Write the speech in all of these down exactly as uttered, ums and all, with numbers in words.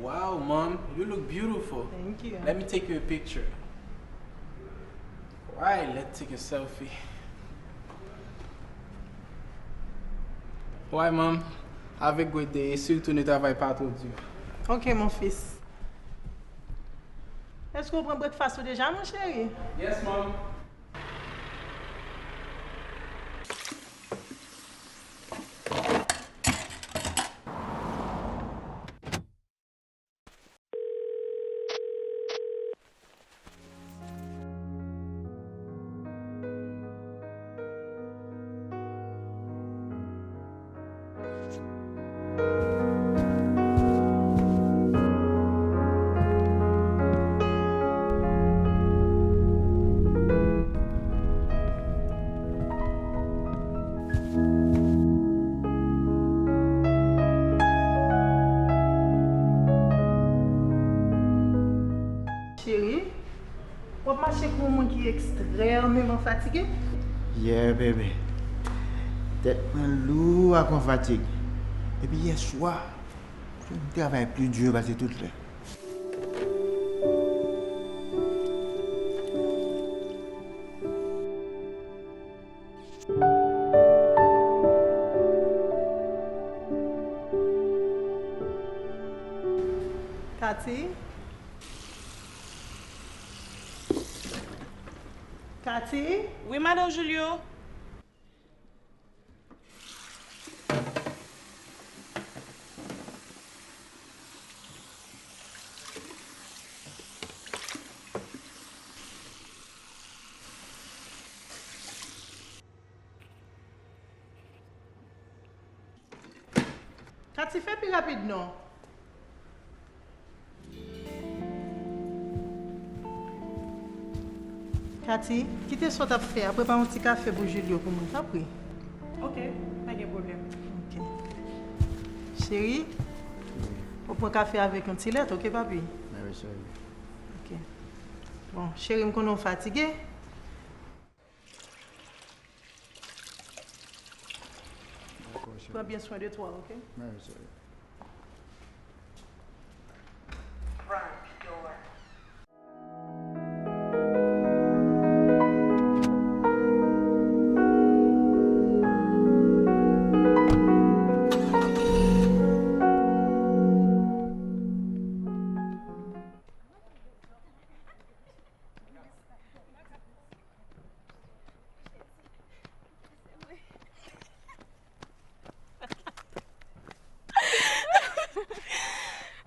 Wow, Mom, you look beautiful. Thank you. Let me take you a picture. Right, let's take a selfie. Why, Mom? Have a great day, e sitou ne travay pa twò di. Ok, mon fils. Èske w pran breakfast ou deja, mon chéri? Yes, Mom. Cheri, w ap mache kou yon moun ki ekstrèmeman fatige? Yeah, baby. Tèt mwen lou ak yon fatig. Epi yè swa, m travay pli di pase tout lè. Katy? Katy? Wi, madan Julio. Katy, fè pi rapid non. Katy, kite sa w t ap fè a, prepare yon ti kafe pou Julio pou mwen, tanpri. Ok, pa gen pwoblèm. Ok. Cheri, ou pran kafe avèk yon ti lèt, ok, papi? Mèsi, cheri. Ok. Bon, cheri, m konnen w fatige. Dakò, cheri. Pran byen swen de twa, ok? Mèsi, cheri.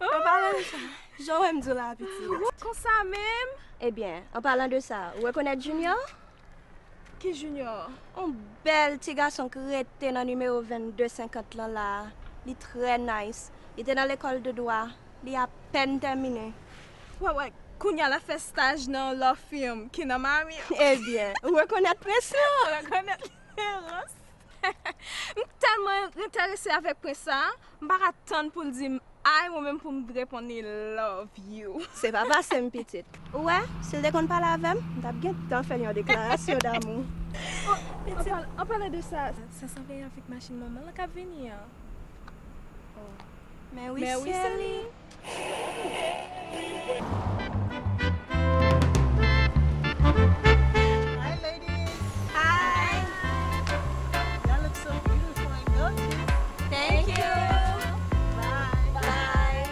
An palan de sa, jan w wè m di w la, pitit. Konsa menm? Ebyen, an palan de sa, ou rekonèt Junior? Ki Junior? Yon bèl ti gason k rete nan nimewo vennde senkant lan la a. Li trè nice. Li te nan lekòl de dwa. Li apèn tèmine. Wè, wè, kounye a l ap fè staj nan law firm ki nan Miami. Ebyen, ou rekonèt prens lan? Ou rekonèt li, Rans. M tèlman enterese avèk prens sa, m pa ka tann pou l di m hi, mwen menm pou m reponn li love you. Se pa pase m, pitit. Ou wè, si l te konn pale avè m, m t ap gentan fè l yon deklarasyon damou. Oh, an pal-, an palan de sa, sa sanble avèk machin manman l k ap vini an. Oh. Men wi, men wi, syèl li. Hi, ladies. Hi. Y'all look so beautiful and gorgeous. Thank you. Bye. Bye.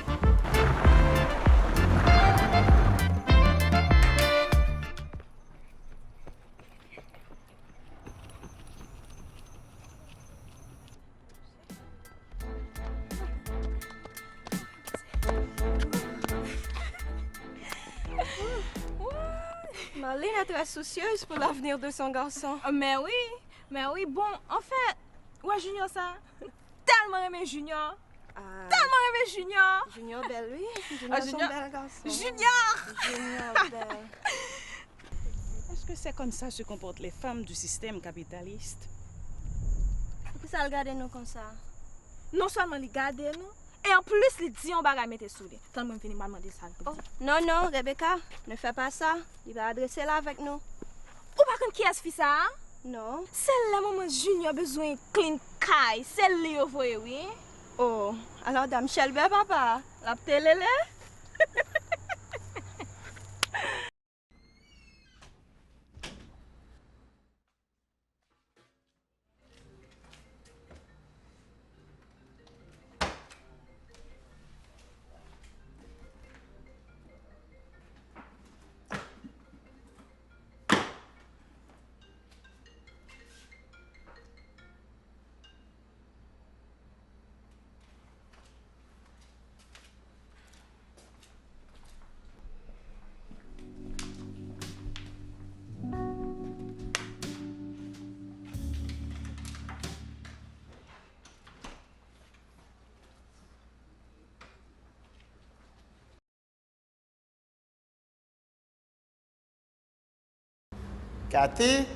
Lina est très soucieuse pour l'avenir de son garçon. Mè wi, mè wi. Bon, anfèt, ou wè Junior sa? Tèlman renmen Junior. Ah, tèlman renmen Junior. Junior bèl, wi. Ah, Junior se yon bèl gason. Junior! Junior bèl. Est-ce que c'est comme ça se comportent les femmes du système capitaliste? Poukisa l gade nou konsa? Non sèlman li gade nou, e anplis li di yon bagay mete sou li. Tann mwen vini, m al mande sa l pou li di. Non, non, Rebecca, ne fais pas ça. Li pa adrese l avèk nou. Ou pa konn kiyès fi sa a? Non. Se lè manman Junior bezwen clean kay, se li yo voye, wi. Oh, ala yon dam chèlbè, papa. L ap telele. Cathy?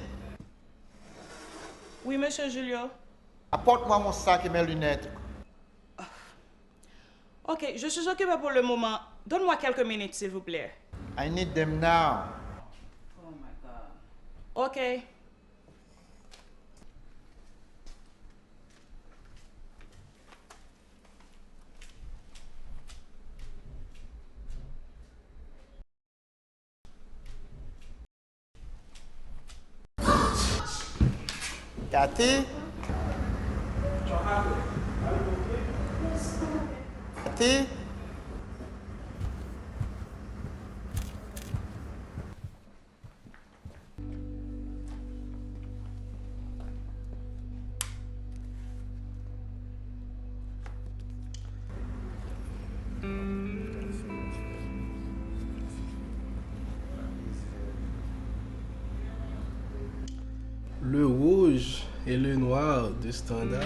Oui, monsieur Julio. Apporte-moi mon sac et mes lunettes. Ok, je suis occupé pour le moment. Donne-moi quelques minutes, s'il vous plaît. I need them now. Oh my God. Ok. Cathy? Cathy? Le rouge et le noir de Stendhal.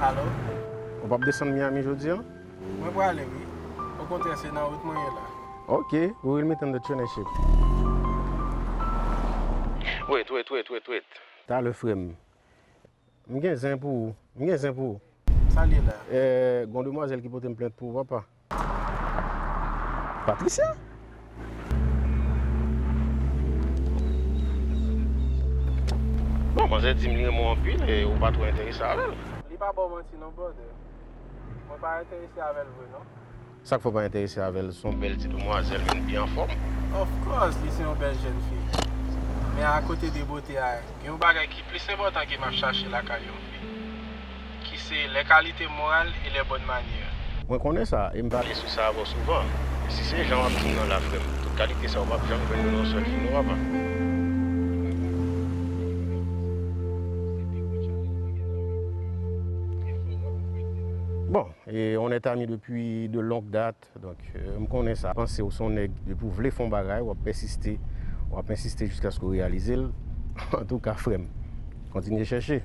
Alo? Ou p ap desann Miami jodi a? Mwen prale, wi. Okontrè, se nan wout mwen ye la. Ok, we will meet on the trainership. Wait, wait, wait, wait, wait. Talè, frè m. M gen zen pou ou. M gen zen pou ou. Sa l ye la? Eh, gon demwazèl ki pote m plent pou ou, papa. Patricia? Bon, manzè di m li renmen w anpil e ou pa twò enterese avè l. Li pa ba w manti non, brother. Mwen pa enterese avè l vre non. Sa k fè w pa enterese avè l? Se yon bèl ti demwazèl, youn byen anfòm. Of course, li se yon bèl jèn fi. Men akote de bote a, gen yon bagay ki plis enpòtan ke m ap chache lakay yon fi, ki se les qualités morales et les bonnes manières. Mwen konnen sa, e m pale sou sa avè w souvan. Si se jan w ap di m nan la, frè m, tout kalite sa yo p ap janm jwenn yo nan yon sèl fi non, papa. Bon, e on est amis depuis de longue date. Donk, euh, m konnen sa. Panse w se yon nèg, depi w vle fè yon bagay, w ap pèsiste, w ap ensiste jiskaske w reyalize l. Antouka, frè m, kontinye chèche.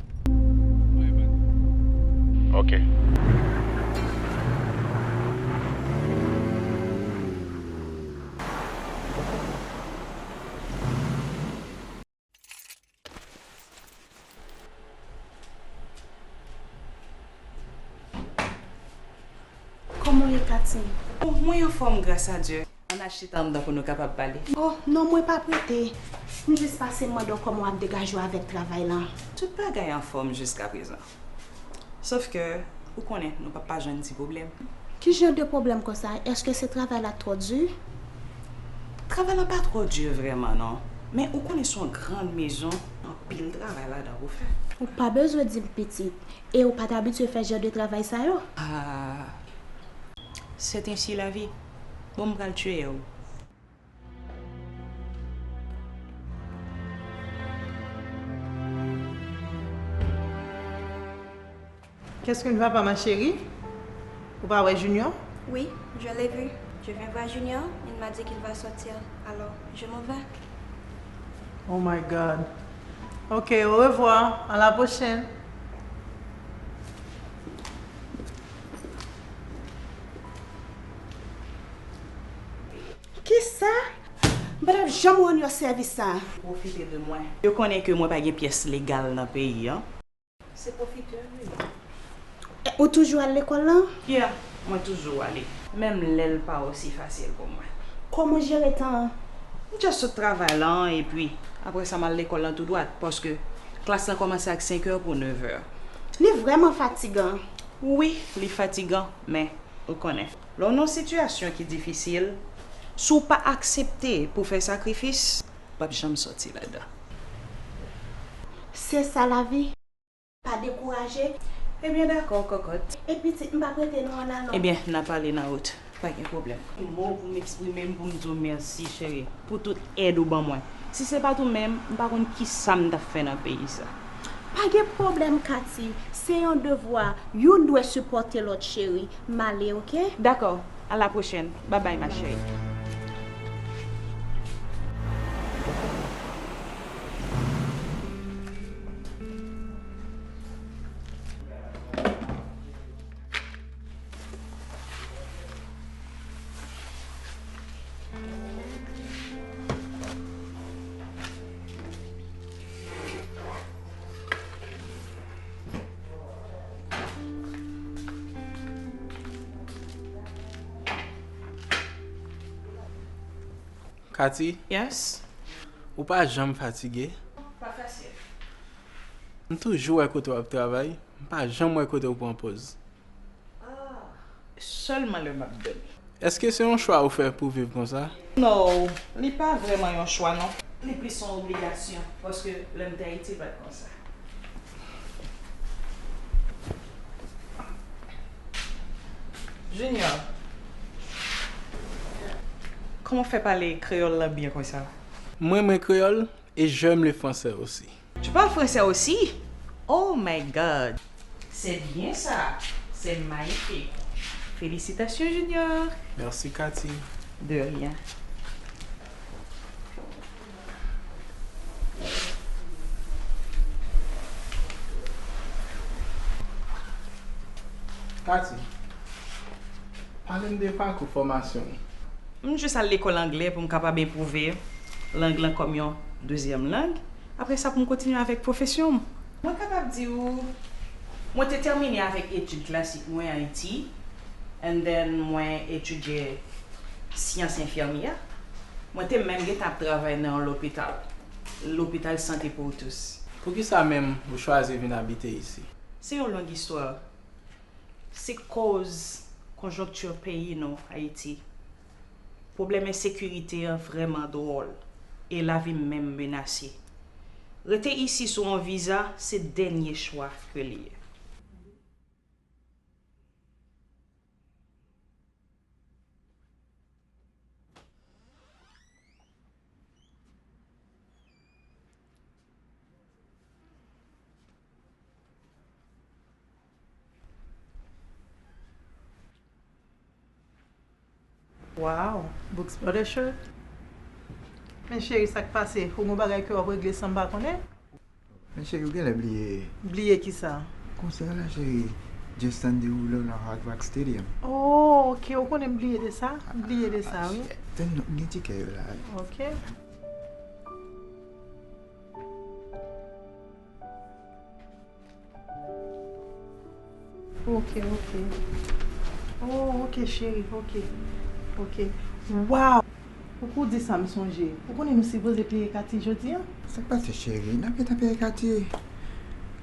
Ok. Kòman w ye, Katin? Oh, mwen anfòm, gras a Dye. Ann al chita anndan pou nou kapab pale. Oh, non, mwen pa prete. M jis pase mande w kòman w ap degaje w avèk travay lan. Tout bagay anfòm jiskaprezan. Sòf ke, ou konnen, nou p ap pa jwenn ti pwoblèm. Ki jan de pwoblèm konsa? Èske se travay la twò di? Travay la pa twò di vrèman, non. Men ou konnen se yon grann mezon. Pil travay ladan pou fè. Ou pa bezwen di m pitit. E ou pa t abitye fè jan de travay sa yo. Ah, c'est ainsi la vie. Bon, m pral tiye w. Qu'est-ce qui ne va pas, ma chérie? Ou pa wè Junior? Oui, je l'ai vu. Je viens voir Junior. Il m'a dit qu'il va sortir. Alors, je m'en vais. Oh my God. Ok, au revoir. À la prochaine. Kisa? M pa t ap janm rann yo sèvis sa. Pwofite de mwen. Yo konnen ke mwen pa gen pyès legal nan peyi an. Se pwofitè yo ye. E, ou toujou al lekòl lan? Yeah, mwen toujou ale. Menm lè l pa osi fasil pou mwen. Kòman w jere tan an? M just sot travay lan, epi apre sa m al lekòl lan tou dwat, paske klas lan kòmanse ak senk è pou nèf è. Li vrèman fatigan. Wi, li fatigan, men ou konnen. Lè w nan yon sitiyasyon ki difisil, si w pa aksepte pou w fè sakrifis, w p ap janm sòti ladan. Se sa lavi. Pa dekouraje. Ebyen, dakò, kòkòt. E pitit, m p ap rete non, an alan. Ebyen, n a pale nan wout. Pa gen pwoblèm. Mo pou m eksprime m, pou m di w mèsi, cheri, pou tout èd ou ban mwen. Si se pa t ou menm, m pa konn kisa m t ap fè nan peyi sa. Pa gen pwoblèm, Katy. Se yon devwa. Youn dwe sipòte lòt, cheri. M ale, oke? Dakò. À la prochaine. Bye bye, ma chérie. Katy, yes? Ou pa janm fatige? Pa fasil. M toujou wè kote w ap travay, m pa janm wè kote w pran pòz. Ah, sèlman lè m ap dòmi. Èske se yon chwa ou fè pou viv konsa? No, li pa vrèman yon chwa, non. Li plis yon obligasyon, paske lè m te Ayiti, l pa t konsa. Junior, kòman w fè pale kreyòl la byen konsa? Mwen renmen kreyòl, et j'aime le français aussi. Tu parles français aussi? Oh my God! C'est bien ça! C'est magnifique! Félicitations, Junior! Merci, Katy. De rien. Katy, pale m de pakou fòmasyon w. M jis al lekòl anglè pou m kapab enpwouve lang lan kòm yon dezyèm lang. Apre sa, pou m kontinye avèk pwofesyon m. Mwen kapab di w, mwen te tèmine avèk etid klasik mwen Ayiti, and then mwen etidye syans enfimyè. Mwen te menm gentan ap travay nan yon lopital, L'Hôpital Santé pour tous. Poukisa menm ou chwazi vin abite isi? Se yon long istwa. Se koz konjonkti peyi nou, Ayiti. Pwoblèm ensekirite an vrèman dwòl, e lavi m menm menase. Rete isi sou yon viza, se dènye chwa ke l ye. Wow, Books Brothers shirt? Men cheri, sa k pase? Ou gon bagay ke w ap regle san m pa konnen? Men cheri, ou genlè bliye. Bliye kisa? Konsè a la, cheri. Justin Derulo nan Hard Rock Stadium. Oh, ok. Ou konnen m bliye de sa? M bliye de sa, wi. Ah, shit. Tann non, m gen tikè yo la, wi. Ok. Ok, ok. Oh, ok, cheri, ok. Ok. Wow! Pou kou di sa, m sonje. Ou konnen nou sipoze peye Katy jodi a? Sa k pase, cheri? N ap gentan peye Katy.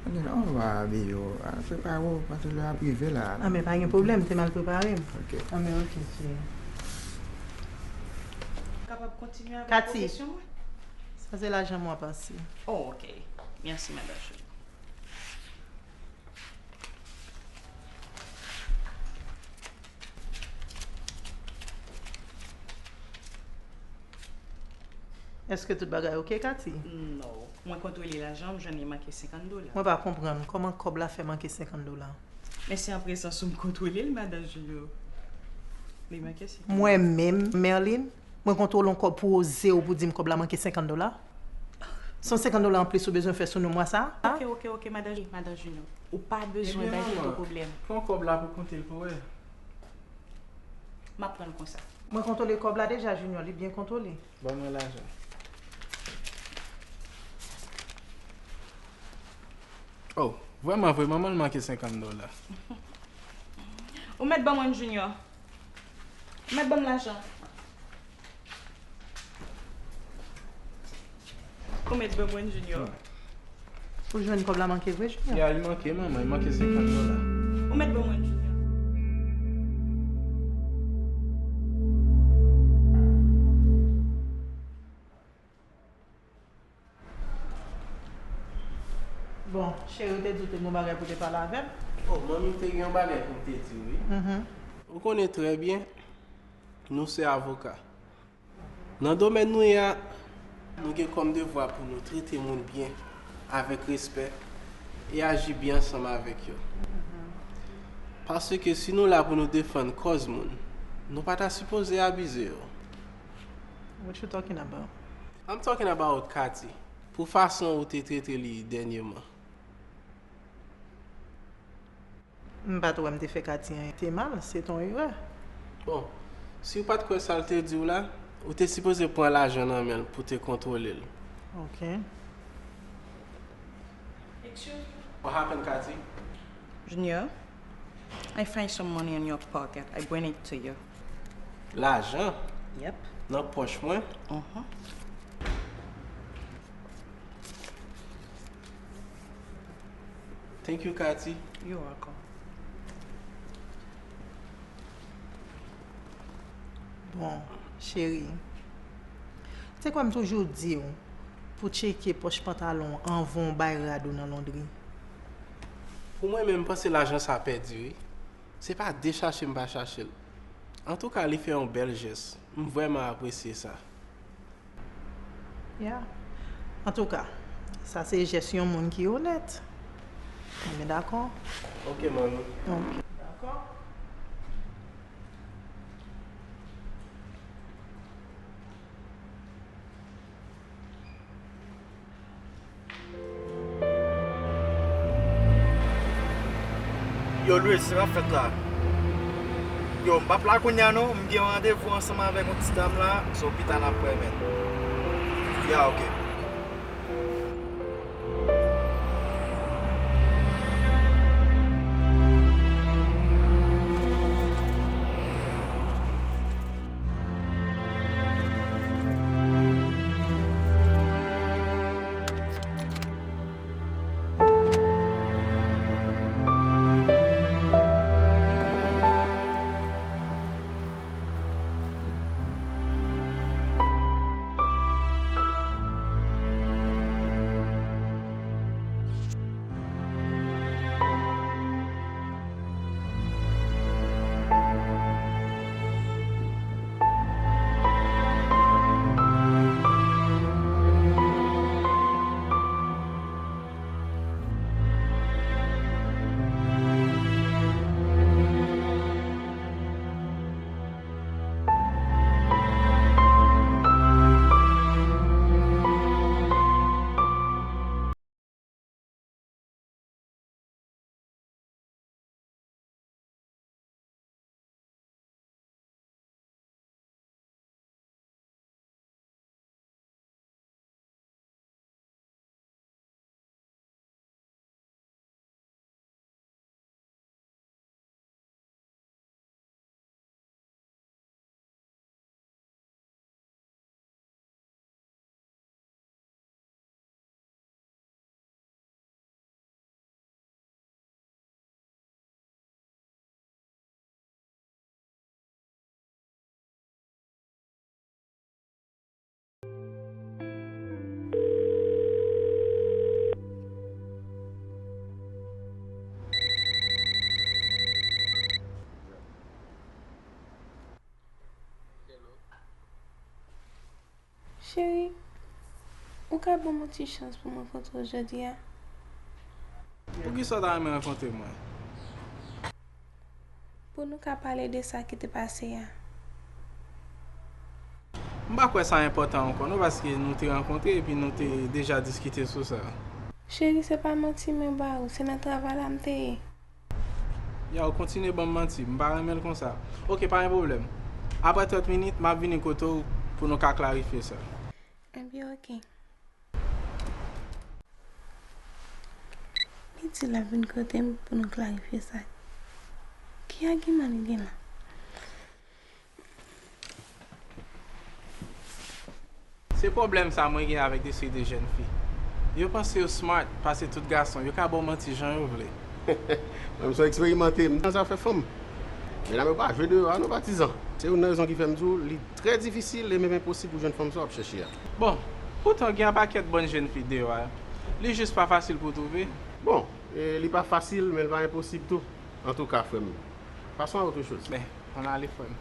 Ann, on va, Biyo, prepare w, paske lè ap rive la. Ah, men pa gen pwoblèm, te mal prepare m. Ok. Ah, men ok, cheri. Kapab kontinye avèk pwofesyon mwen? Sa se lajan mwa pase. Oh, ok. Mèsi, madan Junior. Èske tout bagay oke, Katy? Non. Mwen kontwole lajan, m jwenn li manke senkant dola. Mwen pa konprann kòman kòb la fè manke senkant dola. Men se an prezans ou m kontwole l, madan Junior. Li manke senkant. Mwen menm, Merlin, mwen kontwole yon kòb pou oze w pou di m kòb la manke senkant dola? Se yon senkant dola anplis ou bezwen fè sou nou mwa sa a? Oke, oke, oke, madan, madan Junior. Ou pa bezwen bay tèt ou pwoblèm. Ebyen, manman, pran kòb la pou konte l pou wè. M ap pran l konsa. Mwen kontwole kòb la deja, Junior, li byen kontwole. Ban mwen lajan. Oh, vrèman vre, manman l manke senkant dola. Ou mèt ban mwen, Junior. Ou mèt ban m lajan. Ou mèt ban mwen, Junior. Ou jwenn kòb la manke vre, Junior? Ya, li manke, manman, li manke senkant dola. Ou mèt ban mwen, Junior. Bon, cheri, ou te di w te gen yon bagay pou w te pale avè m? Oh, manmi, m te gen yon bagay pou m te di w, wi. Mhm. Ou konnen trè byen, nou se avoka. Nan domèn nou ye a, nou gen kòm devwa pou nou trete moun byen, avèk respè, e aji byen ansanm avèk yo. Paske si nou la pou nou defann kòz moun, nou pa ta sipoze abize yo. What you talking about? I'm talking about Katy, pou fason ou te trete li dènyèman. M pa t wè m te fè Katy anyen te mal, se t on erè. Bon, si w pa t kwè sa l te di w la, ou te sipoze pran lajan nan men l pou te kontwole l. Ok. Excuse me. What happened, Katy? Junior, I find some money in your pocket. I bring it to you. Lajan? Yep. Nan pòch mwen? Mhm. Thank you, Katy. You're welcome. Bon, cheri, se kwè m toujou di w pou tcheke pòch pantalon w anvan w bay rad ou nan londri. Pou mwen menm, m panse lajan sa pèdi, wi. Se pa dechache m pa chache l. Antouka, li fè yon bèl jès. M vrèman apresye sa. Ya. Antouka, sa se jès yon moun ki onèt. Mwen dakò. Ok, manmi. Ok. Dakò. Yo, Louis, sa k ap fèt la? Yo, m p ap la kounye a non, m gen yon randevou ansanm avèk yon ti dam la, so pita n ap wè, man. Ya, ok. Cheri, ou ka ban m yon ti chans pou m rankontre w jodi a? Poukisa w ta renmen rankontre mwen? Pou nou ka pale de sa ki te pase a. M pa kwè sa enpòtan ankò non, paske nou te rankontre epi nou te deja diskite sou sa. Cheri, se pa manti mwen ba ou, se nan travay la m te ye. Yow, kontinye ban m manti, m pa renmen l konsa. Oke, pa gen pwoblèm. Apre trant minit, m ap vini kote w pou nou ka klarifye sa. Ebyen, oke. Li di l ap vin kote m pou nou klarifye sa. Ki agiman li gen la? Se pwoblèm sa mwen gen avèk de seri de jèn fi. Yo panse yo smart pase tout gason, yo ka ba w manti jan yo vle. Mwen, m son eksperimante, m nan zafè fanm. Medam yo pa jwe deyò a non, patizan. Se youn nan rezon ki fè m di w, li trè difisil e menm enposib pou jwenn fanm sa w ap chèche a. Bon, poutan gen yon pakèt bòn jèn fi deyò a. Li jis pa fasil pou w twouve. Bon, e, li pa fasil, men li pa enposib tou. Antouka, frè m, passons à autre chose. Ben, ann ale, frè m.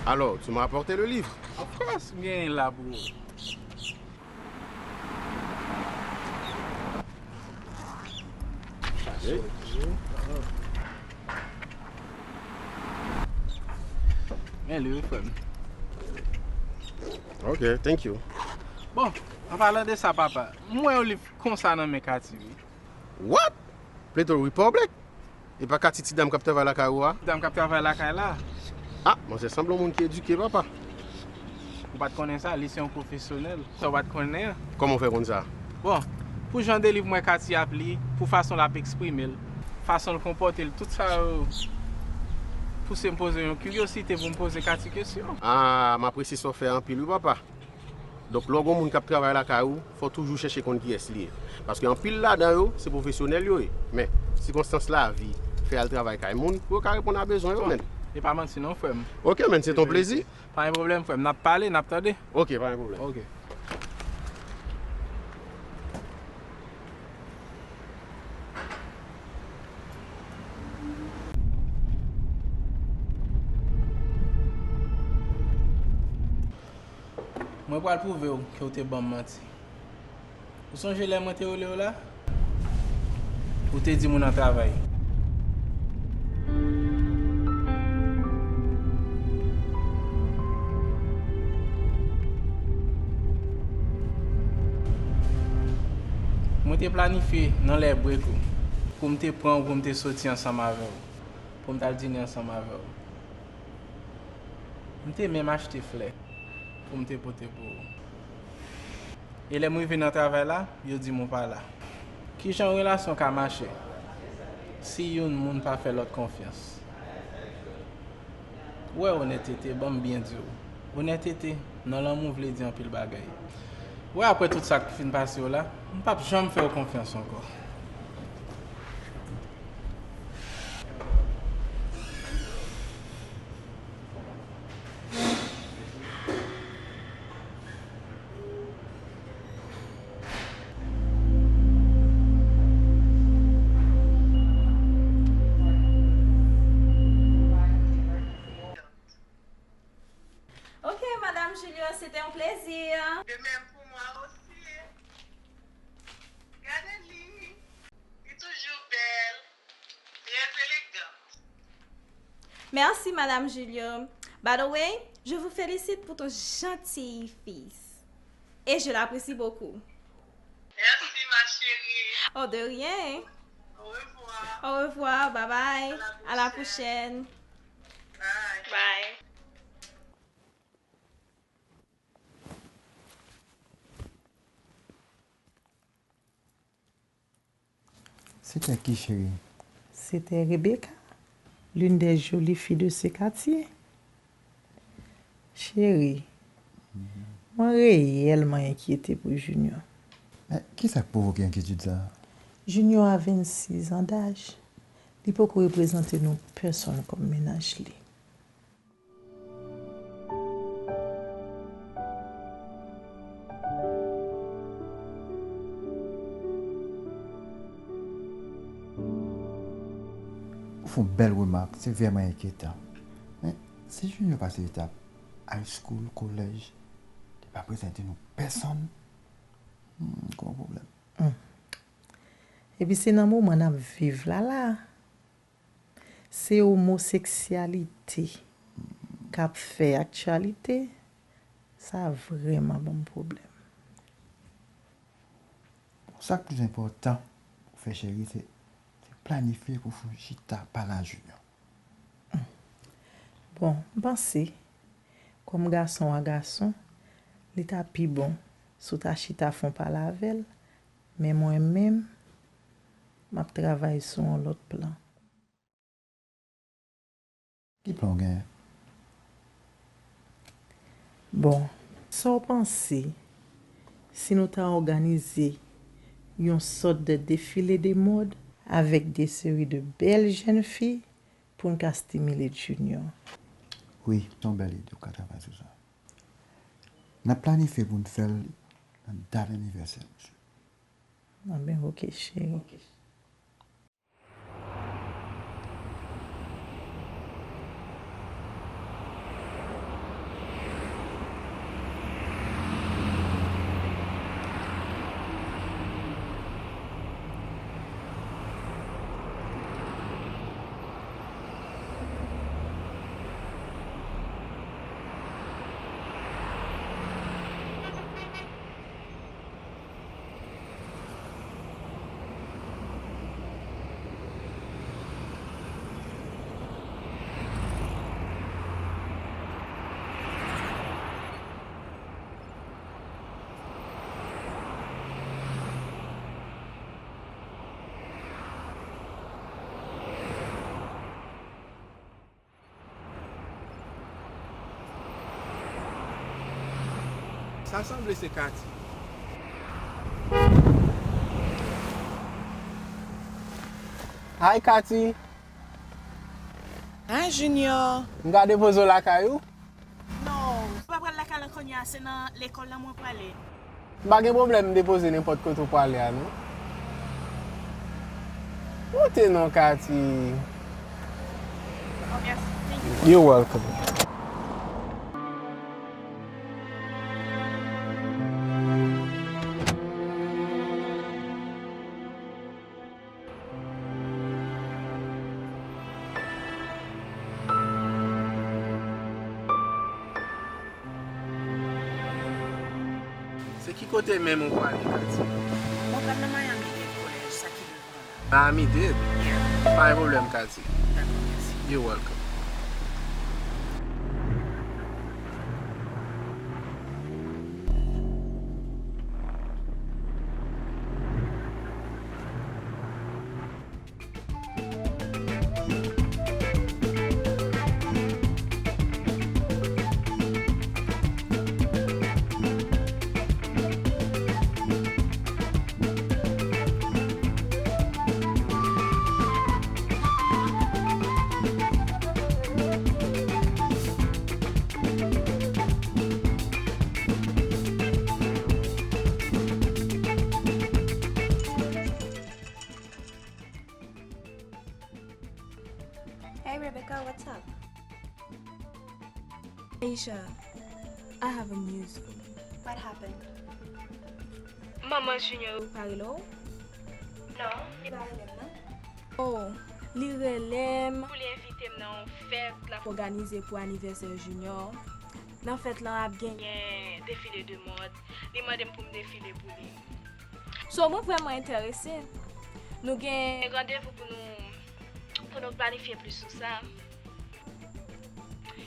Alors, tu m'as apporté le livre? Of course, m genyen l la pou ou. Chache. Men li wi, frè m. Ok, thank you. Bon, an palan de sa, papa, m wè yon liv konsa nan men Katy wi. What? Plato Republic? E pa Katy ti dam k ap travay lakay ou a? Dam k ap travay lakay la. Ah, manzè sanble yon moun ki edike, papa. Ou pa t konnen sa, li se yon pwofesyonèl. Sa w pa t konnen an. Kòman w fè konn sa? Bon, pou jan de liv m wè Katy ap li, pou fason l ap eksprime l, fason l konpòte l, tout sa yo pouse m poze yon kiryosite pou m poze Katy kesyon. Ah, m apresye sa w fè anpil wi, papa. Donk, lè w gen yon moun k ap travay lakay ou, fò w toujou chèche konn kiyès li ye. Paske anpil ladan yo, se pwofesyonèl yo ye. Men, sikonstans lavi fè y al travay kay moun pou yo ka reponn a bezwen yo, menn. E pa manti non, frè m. Ok, menn, se ton plezi. Pa gen pwoblèm, frè m. N ap pale, n ap tande. Ok, pa gen pwoblèm. Ok. Mwen pral pwouve w ke w te ban m manti. Ou sonje lè mwen te rele w la? Ou te di m ou nan travay. Mwen te planifye nan lè brek ou pou m te pran w, pou m te soti ansanm avè w, pou m t al dine ansanm avè w. M te menm achte flè pou m te pote pou ou. E lè m rive nan travay la, yo di m ou pa la. Kijan yon relasyon ka mache si youn moun pa fè lòt konfyans? Ou wè onètete, ban m byen di w. Onètete nan lanmou vle di anpil bagay. Ou wè, apre tout sa k fin pase w la, m p ap janm fè w konfyans ankò. Ok, Madame Julio, c'était un plaisir. De même pour moi aussi. Gade li. Li toujou bèl, trè elegan. Merci, Madame Julio. By the way, je vous félicite pour ton gentil fils. Et je l'apprécie beaucoup. Merci, ma chérie. Oh, de rien. Au revoir. Au revoir, bye bye. À la prochaine. Bye. Bye. C'était qui, chérie? C'était Rebecca, l'une des jolies filles de ce quartier. Cheri, mwen reyèlman enkyete pou Junior. Men, ki sa k pwovoke enkyetid sa a? Junior a vennsis an daj. Li poko reprezante nou pèsonn kòm mennaj li. Ou Fè yon bèl remak, se vrèman enkyetan. Men, si Junior pase etap high school, kolèj, li pa prezante nou pèsonn, hmm, gon pwoblèm. Hmm. Epi se nan moman n ap viv la la, se omoseksyalite k ap fè aktyalite, sa vrèman ban m pwoblèm. Sa k plis enpòtan pou w fè, cheri, se, se planifye pou w chita pale a Junior. Bon, m panse, kòm gason a gason, li ta pi bon si w ta chita fè yon pale avè l, men mwen menm, m ap travay sou yon lòt plan. Ki plan w genyen? Bon, sa w panse si nou ta òganize yon sòt de defile de mòd avèk de seri de bèl jèn fi pou n ka stimile Junior? Wi, se yon bèl ide, w ka travay sou sa. N ap planifye pou n fè l nan dat anivèsè misye. Anben, oke, cheri. Sa sanble se Katy. Hi, Katy. Hi, Junior. M ka depoze w lakay ou? Non, m pa pral lakay lan kounye a, se nan lekòl lan mwen prale. M pa gen pwoblèm depoze nenpòt kote w prale a, non. Moute non, Katy. Oh, mèsi. Thank you. You're welcome. Se ki kote menm ou prale, Katy? Mwen pral nan Miami Dade College, sa ki devan la. Miami Dade? Yeah. Pa gen pwoblèm, Katy. Dakò, mèsi. You're welcome. Hey, Rebecca, what's up? Aisha, I have a news for you. What happened? Manman Junior pa rele w? Non, li pa rele m, non. Oh, li rele m pou li envite m nan yon fèt l ap òganize pou anivèsè Junior. Nan fèt lan ap genyen defile de mòd. Li mande m pou m defile pou li. So, mwen vrèman enterese. Nou gen randevou pou nou, pou nou planifye plis sou sa.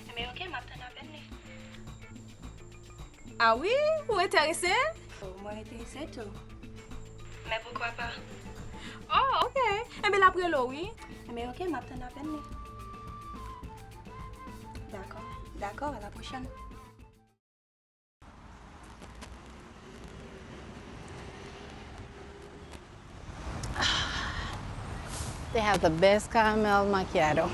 Enben, oke, m ap tann apèl li. Ah wi, ou enterese? Oh, mwen enterese tou. Men poukwa pa? Oh, oke. Enben, l ap rele w, wi. Enben, oke, m ap tann apèl li. Dakò, dakò, à la prochaine. They have the best caramel macchiato.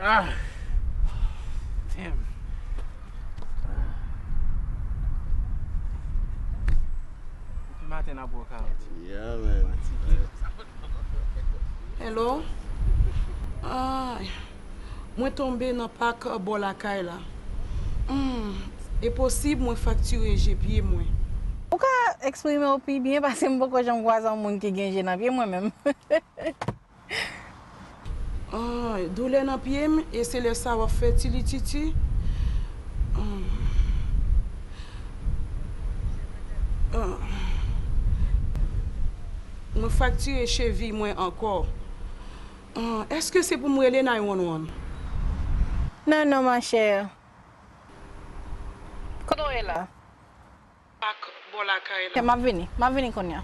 Ah! Damn. Depi maten n ap wòk out. Yeah, man. Fatige. Hello? Ay, mwen tonbe nan pak bò lakay la. Hmm, e posib mwen fraktire je pye mwen. Ou ka eksprime w pi byen paske m poko janm kwaze yon moun ki gen je nan pye mwen menm. Ah, doulè nan pye m, e se lè sa w ap fè tilititi. Ah. Ah. Mwen fraktire cheviy mwen ankò. Ah, èske se pou m rele nine one one? Non, non, ma chère. Kote w ye la? Ak bò lakay la. M ap vini. M ap vini kounye a.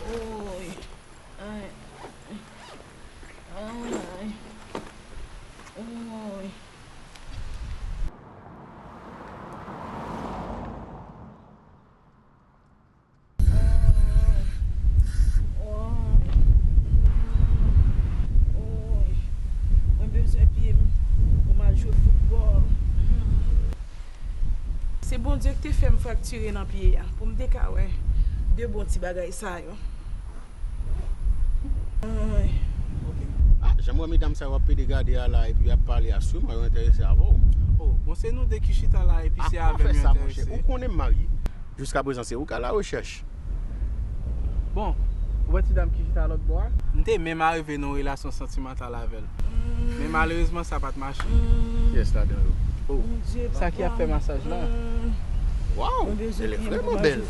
Oy. Ay. Ay. Oy. Mwen bezwen pye m pou m al jwe foutbòl. Se Bondye ki te fè m fraktire nan pye a, pou m te ka wè de bon ti bagay sa yo. Ay. Ok. Ah, jan m wè medam sa yo ap pede gade a la epi y ap pale a, siman yo enterese avè w. Oh, bon, se nou de ki chita la epi se avè m yo enterese. Ou konnen m marye. Jiskaprezan, se ou k a la rechèch. Bon, ou wè ti dam ki chita lòt bò a? M te menm arive nan yon relasyon santimantal avè l. Men malerezman, sa pa t mache. Kiyès ladan yo? Oh, sa ki ap fè masaj la? Waouh, elle est vraiment belle.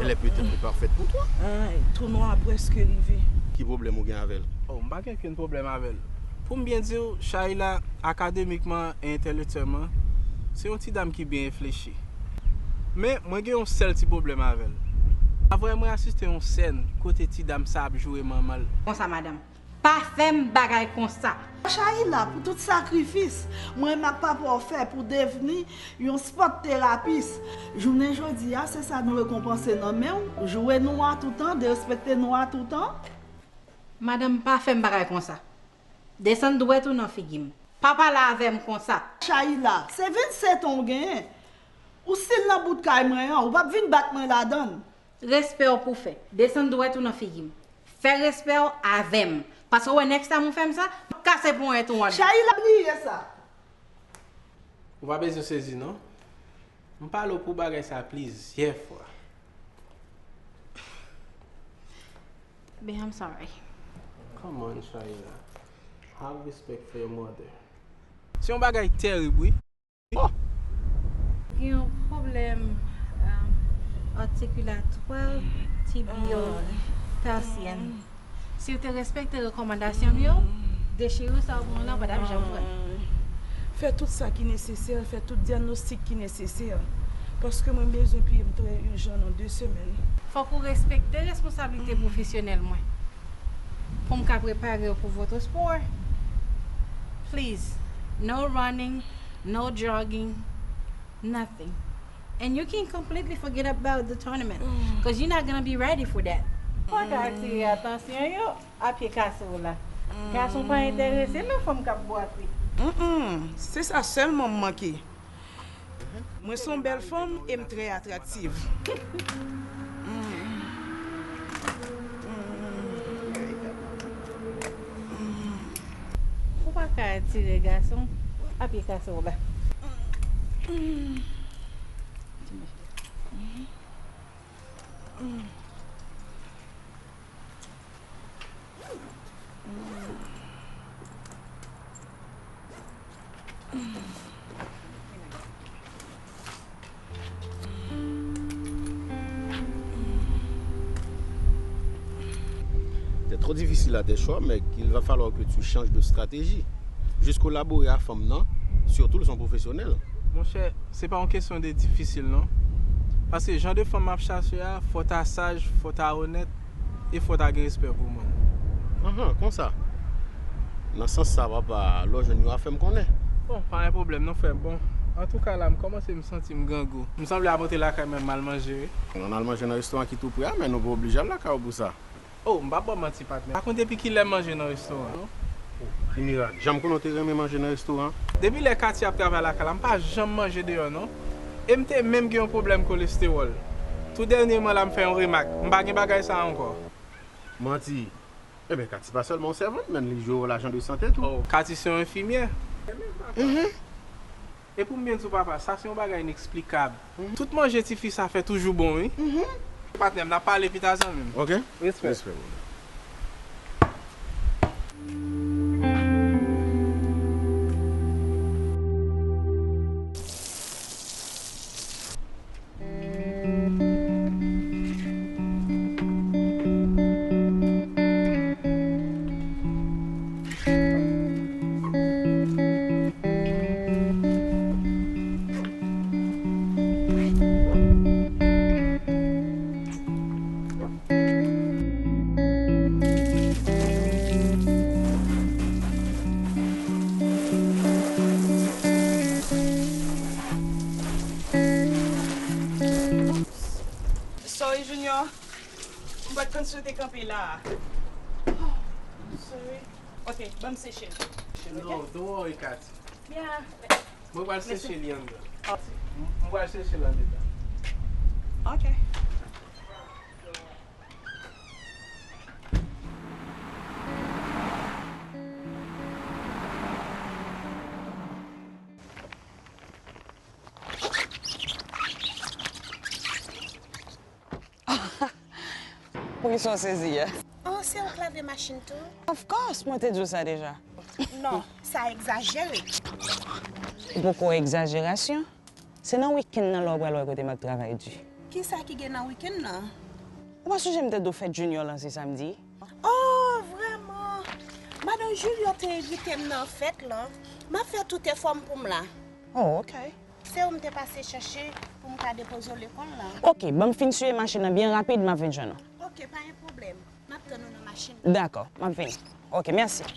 Elle est peut-être parfaite pour toi. Ay, tou nwa prèske rive. Ki pwoblèm ou gen avè l? Oh, m pa gen okenn pwoblèm avè l. Pou m byen di w, Shayla, akademikman e entèlektyèlman, se yon ti dam ki byen reflechi. Men, mwen gen yon sèl ti pwoblèm avè l. Avanyè mwen asiste yon sèn kote ti dam sa ap joure manman l. Konsa, madanm. Pa fè m bagay konsa. Shayla, pou tout sakrifis mwen menm ak papa w fè pou devni yon spòt terapis, jounen jodi a, se sa nou rekonpanse nan men w. Joure nou a toutan, derespekte nou a toutan. Madanm, pa fè m bagay konsa. Desann dwèt ou nan figi m. Pa pale avè m konsa. Shayla, se vennsèt an w genyen. Ou still nan bout kay mwen an, ou p ap vin bat mwen ladan l. Respè w pou fè. Desann dwèt ou nan figi m. Fè respè w avè m. Paske w wè next time ou fè m sa, m ap kase ponyèt ou an. Shayla, bliye sa. Ou pa bezwen sezi non. M pale w pou bagay sa plizyè fwa. Babe, I'm sorry. Come on, Shayla. Have respect for your mother. Se yon bagay tèrib, wi. Oh! Gen yon pwoblèm, um, articulatoire tibial tarsienne. Si w te respekte rekòmandasyon m yo, dechirè sa w pran lan pa t ap janm pran. Fè tout sa ki nesesè, fè tout dyagnostik ki nesesè. Paske mwen bezwen pye m trè ijan nan de semèn. Fòk ou respekte responsablite pwofesyonèl mwen. Pou m ka prepare w pou Votosport. Please, no running, no jogging, nothing. And you can completely forget about the tournament, cause you're not gonna be ready for that. Fò w ka atire atansyon yo a pye kase w la. Gason pa enterese nan fanm k ap bwate. Mm-mm. Se sa sèlman m manke. Mwen se yon bèl fanm e m trè atraktiv. Ou pa ka atire gason a pye kase w la. C'est trop difficile à tes choix, mais qu'il va falloir que tu changes de stratégie. Jis kolabore a fanm nan, surtout l se yon pwofesyonèl. Monchè, se pa yon kesyon de difisil, non. Paske jan de fanm m ap chache a, fò w ta saj, fò w ta onèt, e fò w ta gen respè pou moun. Anhan, konsa. Nan sans sa, papa, lè w jwenn yo a, fè m konnen. Bon, pa gen pwoblèm, non, frè m. Bon, antouka, la, m kòmanse m santi m grangou. M sanble ap rantre lakay mwen, m al manje, wi. Ann al manje nan restoran ki tou pre a, men nou pa oblije al lakay ou pou sa. Oh, m p ap ba w manti, patnè. Pa konn depi kilè m manje nan restoran, non. Oh, Primera, jan m konnen w te renmen manje nan restoran. Depi lè Katy ap travay lakay la, m pa janm manje deyò, non. E m te menm gen yon pwoblèm kolestewòl. Tou dènyèman la, m fè yon remak. M pa gen bagay sa a ankò. Manti. Ebyen, Katy pa sèlman yon sèvant, men li jwe wòl ajan de sante tou. Oh, Katy se yon enfimyè. Mhm. E pou m byen di w, papa, sa se yon bagay ineksplikab. Mhm. Tout manje tifi sa fè toujou bon, wi. Mhm. Patnè m, n ap pale pita, zanmi m. Ok. Respè. Respè, brother. Sorry, Junior. M pa t konn si w te kanpe la a. Oh, I'm sorry. Ok, ban m seche l. No, don't worry, Katy. Yeah. Mwen pral seche li anndan. M, m pral seche l anndan. Ok. Poukisa w sezi a? Oh, se ou k lave machin tou? Of course, mwen te di w sa deja. Non, sa egzajere. Ou poko wè egzajerasyon? Se nan wikenn nan la w pral wè kote m ap travay di. Kisa ki gen nan wikenn nan? Ou pa sonje m te di w fèt Junior lan se samdi? Oh, vrèman? Madan Junior te envite m nan fèt lan. M ap fè tout efò m pou m la. Oh, ok. Se ou m te pase chèche pou m ka depoze w lekòl la. Ok, ban m fin siye machin nan byen rapid, m ap vin jwenn ou. Ok, pa gen pwoblèm. M ap tann ou nan machin nan. Dakò, m ap vini. Ok, mèsi.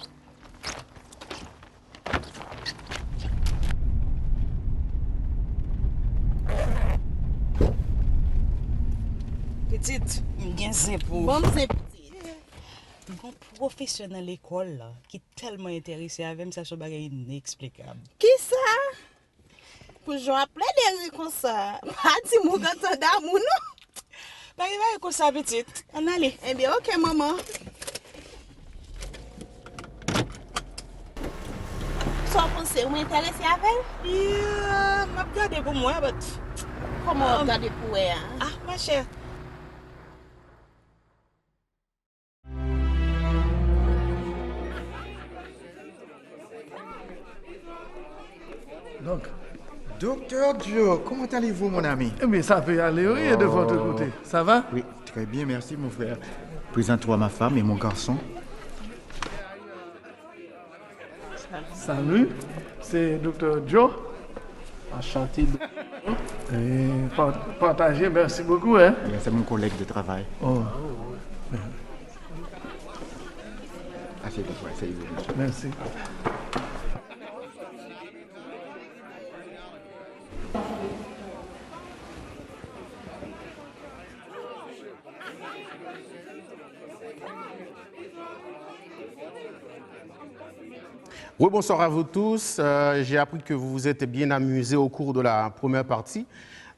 Pitit, m gen zen pou ou. Ban m zen, pitit. M gen yon pwofesè nan lekòl la ki tèlman enterese avè m, sa se yon bagay ineksplikab. Kisa? Pou jan w ap plede ri konsa, pa di m ou gentan damou, non. Pa gen bagay konsa, pitit. Ann ale. Ebyen, ok, manman. Sa w panse? Ou enterese avè l? Yeah, m ap gade pou m wè, but... Kòman w ap gade pou wè a? Ah, machè. Donc, Docteur Joe, comment allez-vous, mon ami? Eh bien, ça peut aller, oui, et de votre côté, ça va? Oui, très bien, merci, mon frère. Présente-toi ma femme et mon garçon. Salut, c'est Docteur Joe. Enchanté. Et par- partagez, merci beaucoup, hein. Eh bien, c'est mon collègue de travail. Oh. Asseyez-vous, asseyez-vous. Merci. Rebonsoir à vous tous. Euh, j'ai appris que vous vous êtes bien amusés au cours de la première partie.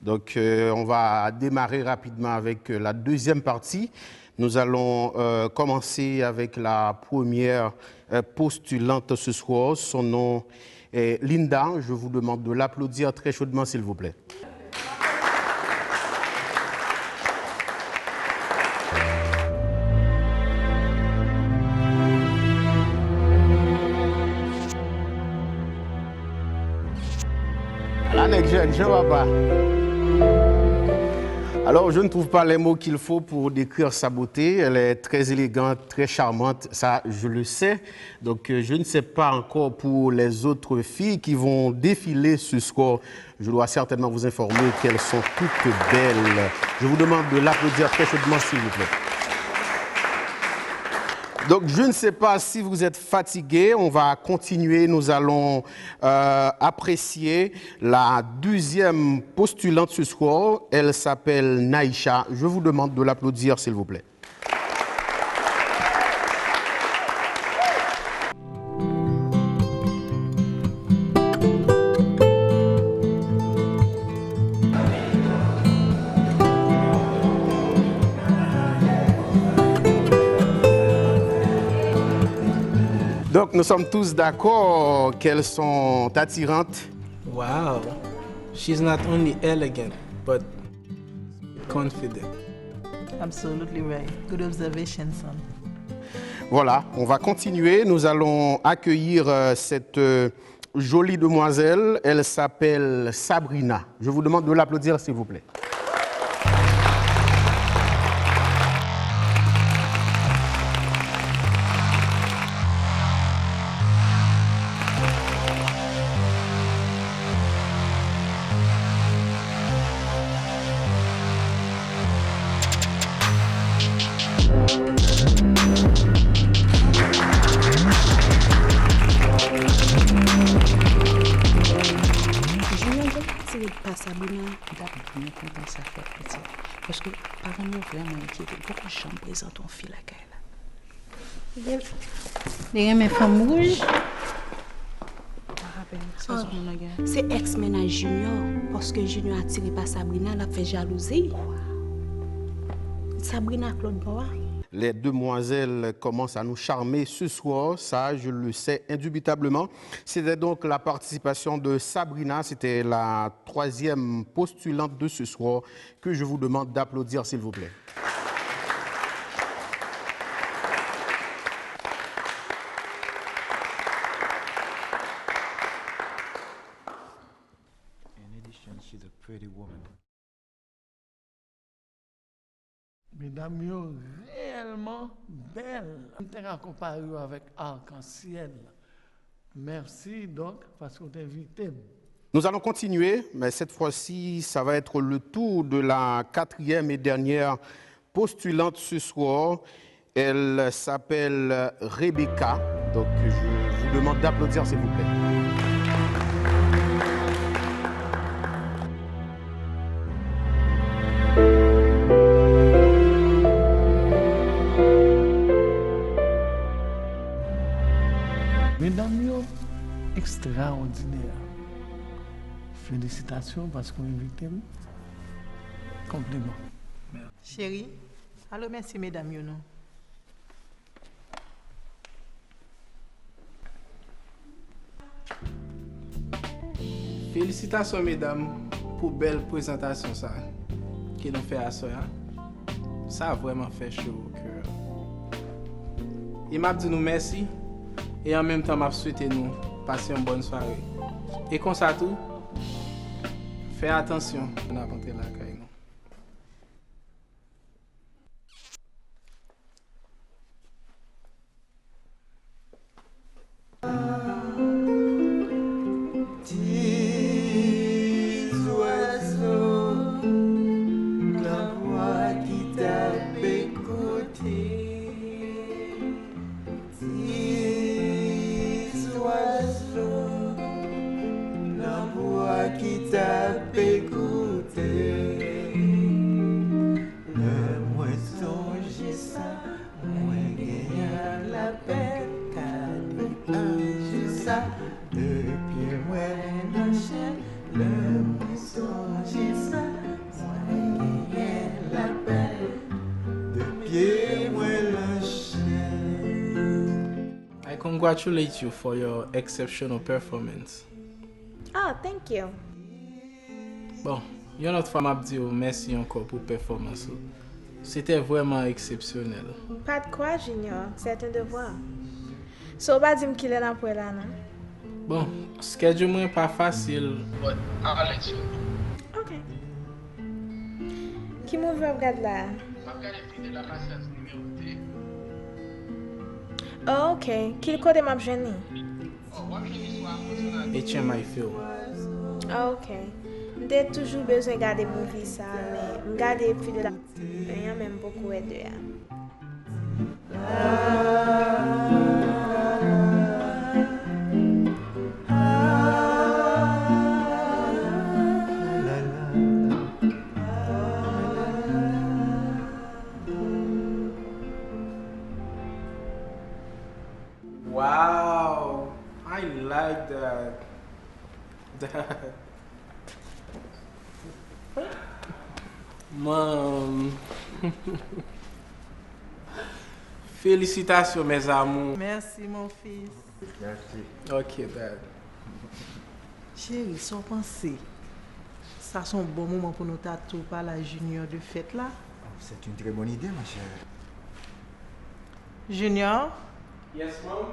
Donc, euh, on va démarrer rapidement avec, euh, la deuxième partie. Nous allons, euh, commencer avec la première, euh, postulante ce soir. Son nom est Linda. Je vous demande de l'applaudir très chaudement, s'il vous plaît. Ala nèg jèn jan, papa. Alors, je ne trouve pas les mots qu'il faut pour décrire sa beauté. Elle est très élégante, très charmante, ça, je le sais. Donc, euh, je ne sais pas encore pour les autres filles qui vont défiler ce soir. Je dois certainement vous informer qu'elles sont toutes belles. Je vous demande de l'applaudir très chaudement, s'il vous plaît. Donc, je ne sais pas si vous êtes fatigués. On va continuer. Nous allons, euh, apprécier la deuxième postulante ce soir. Elle s'appelle Naïcha. Je vous demande de l'applaudir, s'il vous plaît. Donc, nous sommes tous d'accord qu'elles sont attirantes. Wow. She's not only elegant, but confident. Absolutely right. Good observation, son. Voilà, on va continuer. Nous allons accueillir, euh, cette, euh, jolie demoiselle. Elle s'appelle Sabrina. Je vous demande de l'applaudir, s'il vous plaît. Junior, lè l atire pa Sabrina, m t ap byen kontan sa fèt, pitit. Paske paran m yo vrèman enkyete. Li poko janm prezante yon fi lakay la. Li renmen fanm wouj. Se èks mennaj Junior, paske Junior atire pa Sabrina, l ap fè jalouzi. Sabrina ak lòt bò a. Les demoiselles commencent à nous charmer ce soir, ça, je le sais indubitablement. C'était donc la participation de Sabrina, c'était la troisième postulante de ce soir que je vous demande d'applaudir, s'il vous plaît. In addition, she's a pretty woman. Medam yo reyèlman bèl. M te ka konpare yo avèk arkansyèl. Mèsi, donk, paske w te envite m. Nous allons continuer, mais cette fois-ci, ça va être le tour de la quatrième et dernière postulante ce soir. Elle s'appelle Rebecca. Donc, je vous demande d'applaudir, s'il vous plaît. Medam yo ekstraòdinè. Felisitasyon paske w envite m. Konpliman. Cheri, al remèsye medam yo non. Felisitasyon medam pou bèl prezantasyon sa ke nou fè aswè a. Sa vrèman fè cho o kè. E m ap di nou mèsi, e an menm tan m ap swete nou pase yon bòn sware. E konsa tou, fè atansyon lè n ap antre lakay nou. Ti zwazo nan bwa ki t ap ekoute. Ti zwazo nan bwa ki t ap ekoute. Lè mwen sonje sa, mwen genyen lapè. Gade anjou sa, de pye mwen nan chèn. Lè mwen sonje sa, mwen genyen lapè. De pye mwen nan chèn. I congratulate you for your exceptional performance. Oh, thank you. Bon, yon lòt fwa m ap di w mèsi ankò pou pèfòmans ou. Se te vrèman eksepsyonèl. Pas de quoi, Junior, c'est un devoir. So, w pa di m kilè n ap wè la non. Bon, schedule mwen pa fasil, but I'll let you know. Ok. Ki movie w ap gad la a? M ap gade Fidèl a Pasyans nimewo de. Oh, ok. Ki kote m ap jwenn li? Oh, w ap jwenn li sou Amazon ak H M I Film. Oh, ok. M te toujou bezwen gade movie sa a, men m gade Fidèl a Pasyans en an, men m poko wè de a. Wow, I like that. That. Man. Félicitations, mes amours. Merci, mon fils. Merci. Ok, dad. Cheri, sa w panse? Sa se yon bon moman pou nou ta tou pale a Junior de fèt la. Oh, c'est une très bonne idée, ma chère. Junior? Yes, mom?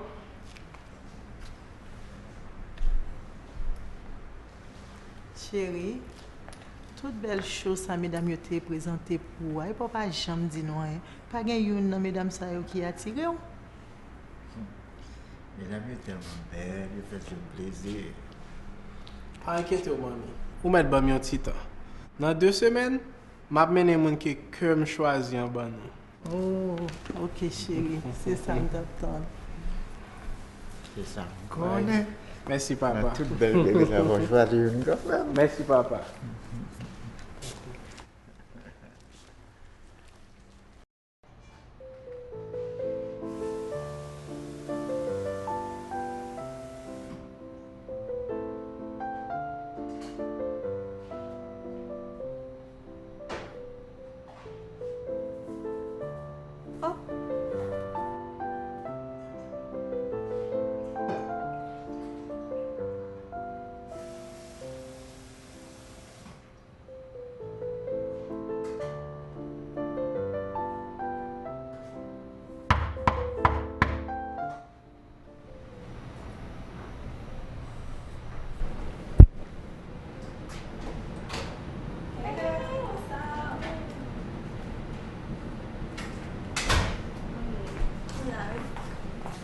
Cheri, tout bèl cho sa medam yo te prezante pou ou a, epi w pa janm di nou anyen. Pa gen youn nan medam sa yo ki atire w? Hmm. Medam yo tèlman bèl, yo fè je m plezi. Pa enkyete w, manmi. Ou mèt ban m yon ti tan. Nan de semèn, m ap mennen moun ke kè m chwazi an ban nou. Oh, ok, cheri. Se sa m t ap tann. Se sa m konnen. Mèsi, papa. Nan tout bèl bebe sa, fò w chwazi youn kanmenm. Mèsi, papa.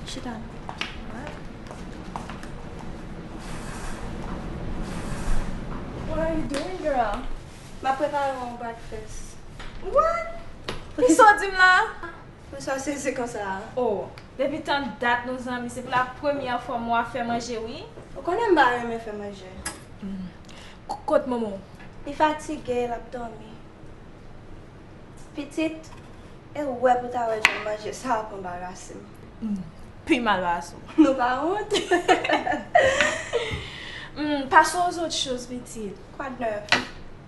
Chita. What are you doing, girl? M ap prepare yon breakfast. What? Kisa w di m la? Poukisa w sezi konsa? Oh, depi tan dat nou zanmi, se pou la premyè fwa m wè w ap fè manje, wi. Ou konnen m pa renmen fè manje. Mm. K-, kot manman w? Li fatige, l ap dòmi. Pitit, e ou wè pou ta wè jan manje sa ap anbarase m. Mm. Pi mal pase w. Nou pa wont? Mm, passons aux autres choses, pitit. Quoi de neuf?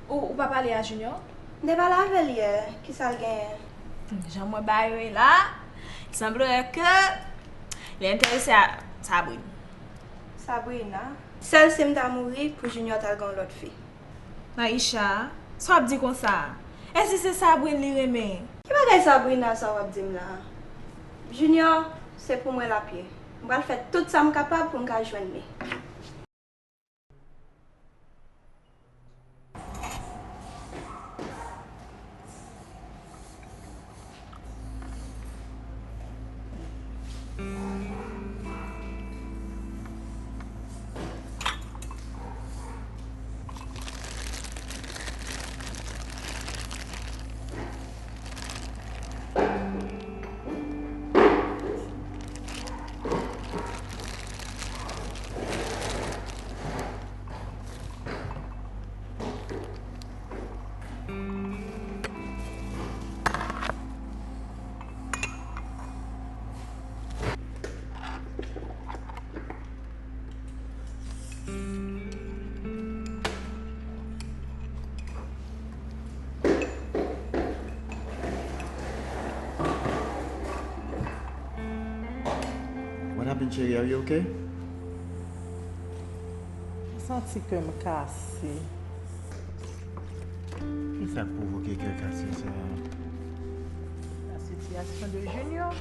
Ou, ou pa pale a Junior? M te pale avè l yè, kisa l genyen? Hmm, jan m wè bagay yo ye la, sanble ke li enterese a Sabrina. Sabrina? Sèl si m ta mouri pou Junior t al gen yon lòt fi. Aïcha, sa w ap di konsa a? Èske se Sabrina li renmen? Ki bagay Sabrina sa w ap di m la a? Junior, se pou mwen l ap ye. M pral fè tout sa m kapab pou m ka jwenn li. What happened, cheri? Are you okay? M santi kè m kase. Kisa k pwovoke kè kase sa a? La situation de Junior.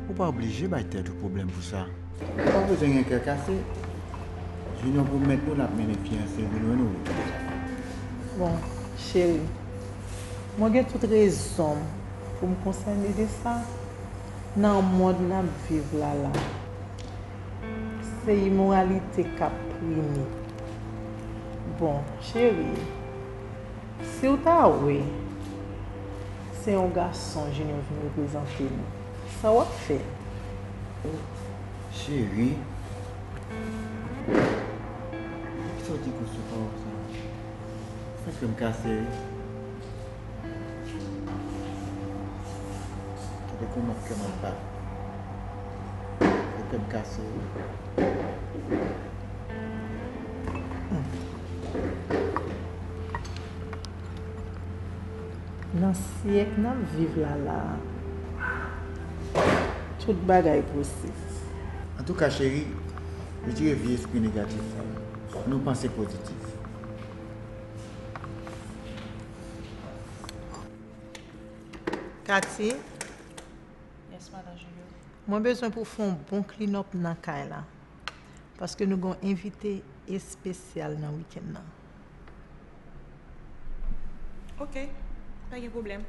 Ou pa oblije bay tèt ou pwoblèm pou sa. Ou pa bezwen gen kè kase. Junior pwomèt nou l ap mennen fiyanse l vin wè nou wi. Bon, cheri, mwen gen tout rezon m pou m konsène de sa. Nan mond n ap viv la la, se imoralite k ap prime. Bon, cheri, si w ta wè se yon gason Junior vin reprezante nou, sa w ap fè? Cheri, poukisa w di konsa pawòl sa? Sa kè m kase wi. Gade kòman kè m ap bat. Gade kè m kase wi. Nan syèk n ap viv la la a, tout bagay posib. Antouka, cheri, retire vye espri negatif sa yo. Nou panse pozitif. Katy, Yes, madan Juliot. Mwen bezwen pou w fè yon bon clean up nan kay la. Paske nou gen yon envite espesyal nan wikenn nan. Ok, pa gen pwoblèm.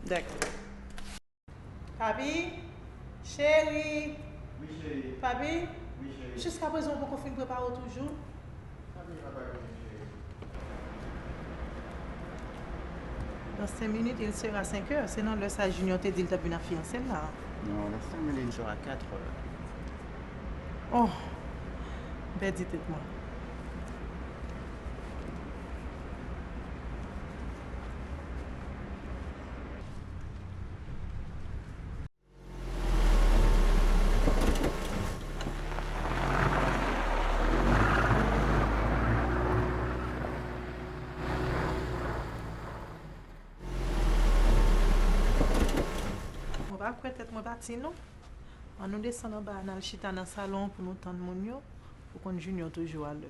Dakò. Papi, cheri. Wi, cheri. Papi, wi, cheri. Jiskaprezan ou poko fin prepare w toujou? Sa vle papa yo di, cheri? Dans cinq minutes, il sera cinq heures. Se nan lè sa Junior te di l t ap vin ak fiyanse l la. Non, dans cinq minutes, il sera quatre heures. Oh, m pèdi tèt mwen. Mwen pa kwè tèt mwen pati non. Ann nou desann anba a, n al chita nan salon pou nou tann moun yo. Ou konn Junior toujou alè.